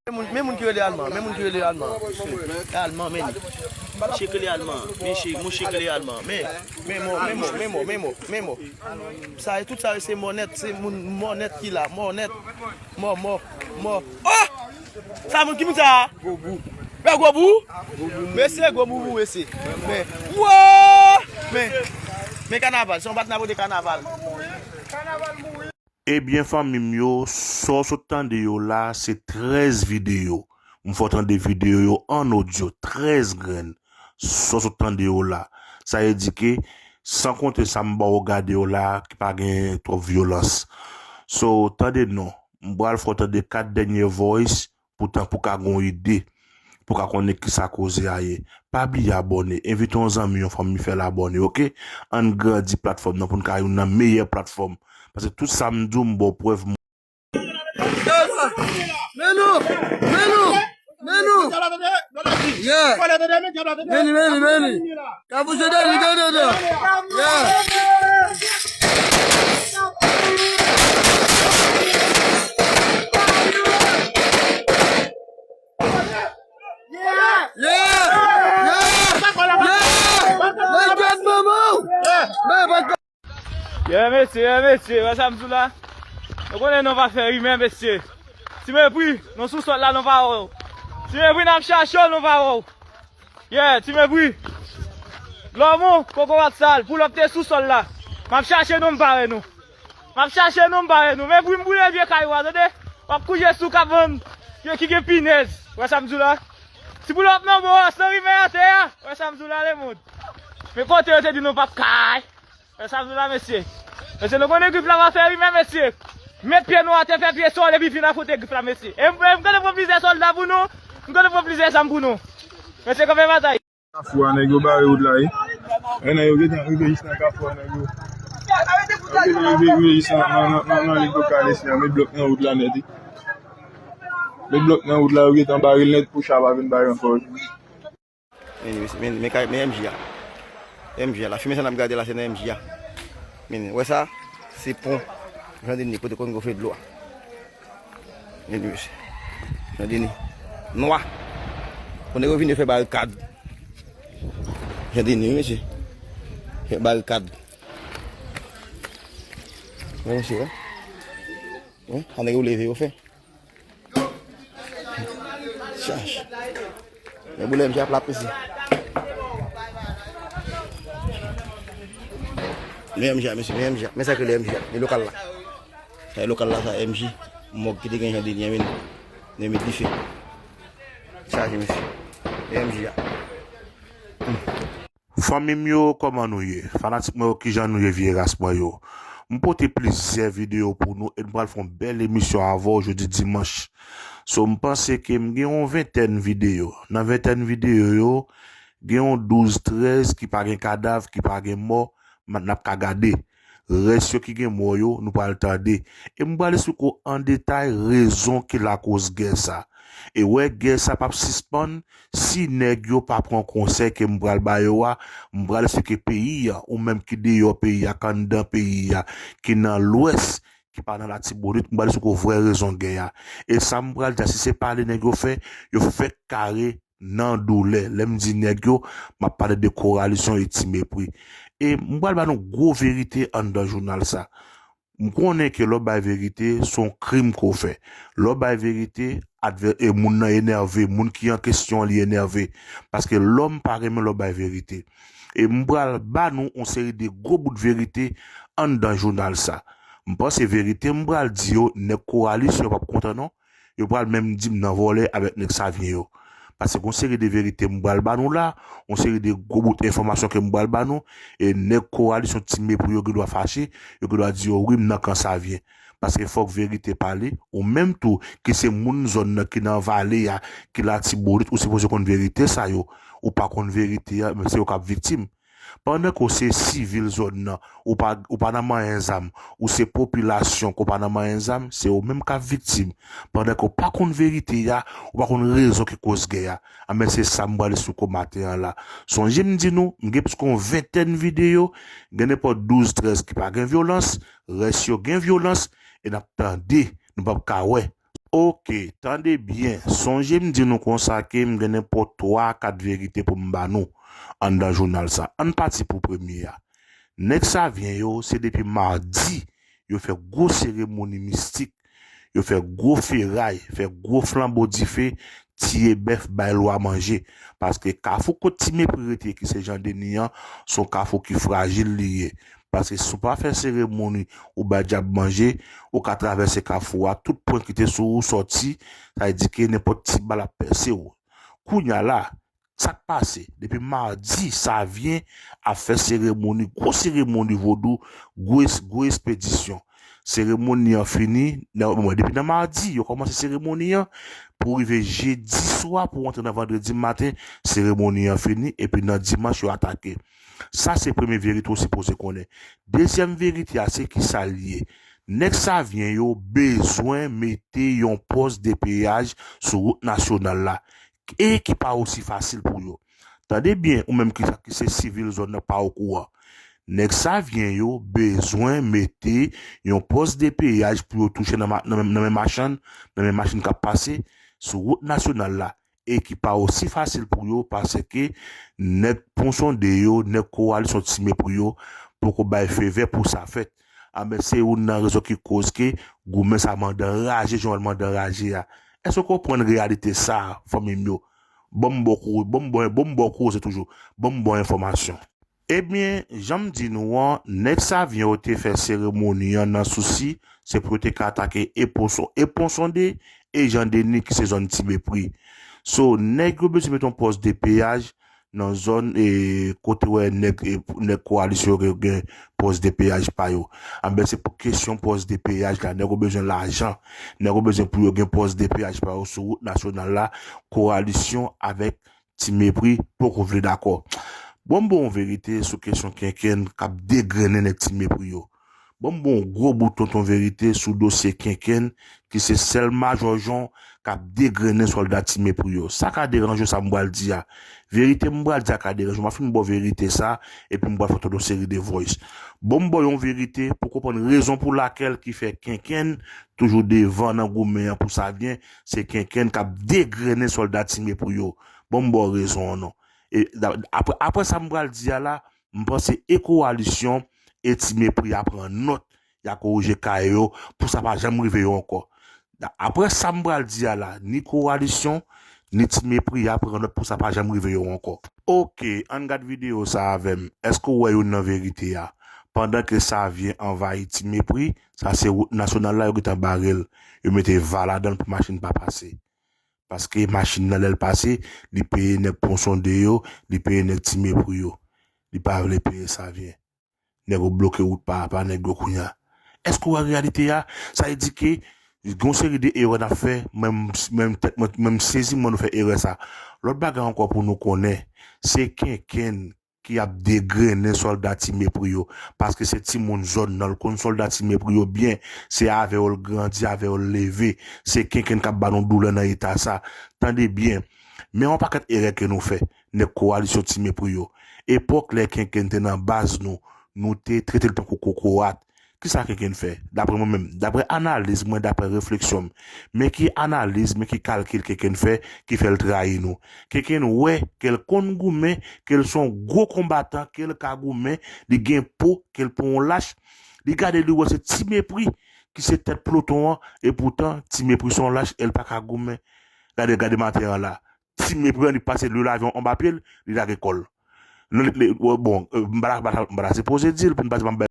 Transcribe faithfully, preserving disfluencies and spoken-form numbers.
Men moun, men moun ki rele Alman, men moun ki rele Alman. E Alman, men li. Chik rele Alman, men chik, moun chik rele Alman. Men, men mo, men mo, men mo, men mo, men mo. Sa e tout sa yo se mò nèt, se moun mò nèt ki la, mò nèt. Mò, mò, mò. Oh! Sa moun ki moun sa? Gwo bou. Gwo bou? Mesye, gwo bou, bou, mesye. Men, wo! Men, men kanaval, se yon bat n ap rele kanaval. Ebyen, fanmi m yo, sa w sot tande yo la, se trèz videyo. M fè w tande videyo yo an odyo, trèz grenn. Sa w sot tande yo la. Sa vle di ke, san konte sa m ba w gade yo la, ki pa gen twòp vyolans. So, tande non. M pral fè w tande kat dènye voice, poutan pou ka gen yon ide, pou ka konnen kisa koze a ye. Pa bliye abòne, envite yon zanmi, yon fanmi, fè l abòne, oke? Ann grandi platfòm nan pou n ka youn nan meyè platfòm. Paske tout sa m di w, m ba w prèv. Men nou! Men nou! Men nou! Yeah! Men li, men li, men li! Kabouche de li, de, de, de! Yeah! Yeah! Yeah! Yeah! Let's get mama! Men, Yeah, mesye, yeah, mesye, wè sa m di w la? Nou konnen nou pa fè rimè, mesye. Ti Mepri, nou sou sòl la, nou pa wè w. Ti Mepri, n ap chache w, nou pa wè w. Yeah, Ti Mepri. Lòmou, kokorat sal, pou lòp te sou sòl la. M ap chache nou, m pa wè nou. M ap chache nou, m pa wè nou. Mepri, m boule vye kay ou a, tande? W ap kouje sou kabann, yo ki gen pinèz. Wè sa m di w la? Ti pou lòp nan bò, san rimè atè a. Wè sa m di w la, lemonn? Men kote yo te di nou p ap kay. E sa m di la, mesye. Mesye, nou konnen Grif la va fè rimè, mesye. Met pye nou atè, fè pye sòl, epi vin afwonte Grif la, mesye. E m, e m konn pran plizyè sòlda pou nou, m konn pran plizyè zam pou nou. Mesye, kanpe batay. Kafou a, nèg yo bare wout la, wi. E nèg yo gentan rive jis nan kafou a, nèg yo. Yo gentan rive, rive jis nan, nan, nan, nan, nan lig lokal isi a, met blòk nan wout la nèt, wi. Met blòk nan wout la, yo gentan bare l nèt pou cha pa vin bare ankò, wi. Men, men, men, men M J a. M J a la. Fimen sa n ap gade la, se nan M J a. Men, wè sa? Se pon Jan Deni, kote konn gonfle dlo a. Men, mesye. Jan Deni. Nwa. Pou nèg yo vin yo fè barikad. Jan Deni, wi, mesye. Fè barikad. Men, mesye, wè. Wè, sa nèg yo leve yo fè. Chach. Men boule M J a plat, mesye. Men M J a, mesye, men M J a. Men sa k rele M J a. Men lokal la. Sa e lokal la, sa M J. Mòg ki te gen Jan Deni a, men. Men met dife. Chaje, mesye. Men M J a. Fanmi m yo, kòman nou ye? Fanatik mwen yo, kijan nou ye, vye ras mwen yo? M pote plizyè videyo pou nou e m pral fè yon bèl emisyon avè w jodi dimanch. So, m panse ke m gen yon ventèn videyo. Nan ventèn videyo yo, gen yon douz, trèz ki pa gen kadav, ki pa gen mò, n ap ka gade. Rès yo ki gen mò yo, nou pral tande. E m pral esplike w an detay rezon ki lakoz gè sa. E wè, gè sa p ap sispann si nèg yo pa pran konsèy ke m pral ba yo a. M pral esplike peyi a, ou menm ki deyò peyi a, k anndan peyi a, ki nan Lwès, ki pa nan Latibonit, m pral esplike w vrè rezon gè a. E sa m pral di a, si se pale nèg yo fè, yo fèk kare nan doulè. Lè m di nèg yo, m ap pale de Koralisyon e Ti Mepri. E m pral ba nou gwo verite anndan jounal sa. M konnen ke lè w bay verite, se yon krim ke w fè. Lè w bay verite, advè-, e moun nan enève, moun ki an kesyon an, li enève. Paske lòm pa renmen lè w bay verite. E m pral ba nou yon seri de gwo bout verite anndan jounal sa. M panse verite m pral di yo, nèg Koralisyon yo p ap kontan non. Yo pral menm di m nan vòlè avèk nèg Savyen yo. Paske gon seri de verite m pral ba nou la, gon seri de gwo bout enfòmasyon ke m pral ba nou, e nèg Koralisyon Ti Mepri yo gen dwa fache, yo gen dwa di yo wi m nan kan Savyen. Paske fòk verite pale, ou menm tou ki se moun zòn nan, ki nan vale a, ki Latibonit, ou sipoze konn verite sa yo. Ou pa konn verite a, men se yo k ap viktim. Pandan ke w se sivil zòn nan, ou pa, ou pa nan manyen zam, ou se popilasyon ke w pa nan manyen zam, se ou menm k ap viktim. Pandan ke w pa konn verite a, ou pa konn rezon ki koz gè a. Anben, se sa m pral esplike w maten an la. Sonje m di nou, m gen plis ke yon ventèn videyo, gen nenpòt douz, trèz ki pa gen vyolans, rès yo gen vyolans, e n ap tande, nou p ap ka wè. Ok, tande byen. Sonje m di nou konsa ke m gen nenpòt twa a kat verite pou m ba nou anndan jounal sa. Ann pati pou premye a. Nèg Savyen yo, se depi madi yo fè gwo seremoni mistik, yo fè gwo feray, fè gwo flanbo dife, tiye bèf, bay lwa manje. Paske kafou kot Ti Mepri rete, ki se Jan Deni an, se yon kafou ki frajil li ye. Paske si w pa fè seremoni, ou bay dyab manje, ou ka travèse kafou a, tout pwen ki te sou ou sòti, sa vle di ke nenpòt ti bal ap pèse w. Kounya la, sa k pase? Depi madi, Savyen ap fè seremoni, gwo seremoni vodou, gwo es-, gwo espedisyon. Seremoni an fini, nan, bon, depi nan madi, yo kòmanse seremoni an, pou rive jedi swa, pou antre nan vandredi maten, seremoni an fini, epi nan dimanch, yo atake. Sa se premye verite w sipoze konnen. Dezyèm verite a, se kisa l ye? Nèg Savyen yo bezwen mete yon pòs de peyaj sou wout nasyonal la, e ki pa osi fasil pou yo. Tande byen, ou menm ki, ki se sivil zòn nan pa okouran. Nèg Savyen yo bezwen mete yon pòs de peyaj pou yo touche nan ma-, nan men, nan men machann, nan men machin k ap pase sou wout nasyonal la, e ki pa osi fasil pou yo, paske nèg Pon Sonde yo, nèg kowalisyon Ti Mepri yo poko bay fevè pou sa fèt. Anben, se youn nan rezon ki koz ke goumen sa mande anraje, jan l mande anraje a. Èske w konprann reyalite sa a, fanmi m yo? Ban m ba w kou-, ban m ba w, ban m ba w koze toujou. Ban m ba w enfòmasyon. Ebyen, jan m di nou an, nèg Savyen yo te fè seremoni an nan sousi, se pou yo te ka atake e Pon Son-, e Pon Sonde, e Jan Deni ki se zòn Ti Mepri. So, nèg yo bezwen mete yon pòs de peyaj nan zòn, e, kote wè nèg, e, nèg kowalisyon yo gen, gen pòs de peyaj pa yo. Anben, se pou kesyon pòs de peyaj la, nèg yo bezwen lajan, nèg yo bezwen pou yo gen pòs de peyaj pa yo sou wout nasyonal la, kowalisyon avèk Ti Mepri poko vle dakò. Bon, m ba w yon verite sou kesyon Kenkenn k ap degrennen nèg Ti Mepri yo. Bon, m ba w yon gwo bout tonton verite sou dosye Kenkenn, ki se sèl majò Jon k ap degrennen sòlda Ti Mepri yo. Sa ka deranje w sa m pral di a? Verite m pral di a ka deranje w. M ap fin ba w verite sa, epi m pral fè tout yon seri de voice. Bon, m ba w yon verite pou w konprann rezon pou lakèl ki fè Kenkenn toujou devan nan goumen an pou Savyen, se Kenkenn k ap degrennen sòlda Ti Mepri yo. Bon, m ba w rezon an non. E, da-, apre, apre sa m pral di a la, m panse e kowalisyon e Ti Mepri a pran nòt, y a korije kay yo pou sa pa janm rive yo ankò. Da-, apre sa m pral di a la, ni kowalisyon, ni Ti Mepri a pran nòt pou sa pa janm rive yo ankò. Ok, ann gad videyo sa avè m. Èske w wè youn nan verite a? Pandan ke Savyen anvayi Ti Mepri, sa se wout nasyonal la, yo gentan bare l. Yo mete va ladan l pou machin pa pase. Paske machin nan, lè l pase, li peye nèg Pon Sonde yo, li peye nèg Ti Mepri yo. Li pa vle peye Savyen. Nèg yo bloke wout pa, pa nèg yo kounya. Èske w wè reyalite a? Sa vle di ke gen yon seri de erè n ap fè, mwen, mwen, tèt mwen, mwen, m sezi mwen nou fè erè sa. Lòt bagay ankò pou nou konnen, se Kenkenn ki ap degrennen sòlda Ti Mepri yo, paske se timoun zòn nan, l konn sòlda Ti Mepri yo byen, se avè yo l grandi, avè yo l leve, se Kenkenn k ap ba nou doulè nan eta sa. Tande byen, men yon pakèt erè ke nou fè, nèg kowalisyon Ti Mepri yo. Epòk lè Kenkenn te nan baz nou, nou te trete l tankou kokorat. Kisa Kenkenn fè? Daprè mwen menm, daprè analiz mwen, daprè refleksyon m, men ki analiz, men ki kalkil Kenkenn fè ki fè l trayi nou. Kenkenn wè ke l konn goumen, ke l se yon gwo konbatan, ke l ka goumen, li gen po, ke l pa yon lach. Li gade, li wè se Ti Mepri ki se tèt ploton an, e poutan Ti Mepri se yon lach, e l pa ka goumen. Gade, gade maten an la. Ti Mepri an, li pase le lavyon anba pye l, li lage kò l. Non, li, li, bon, euh, m pa ta, m pa ta, m pa ta sipoze di l, pou n pa di m ap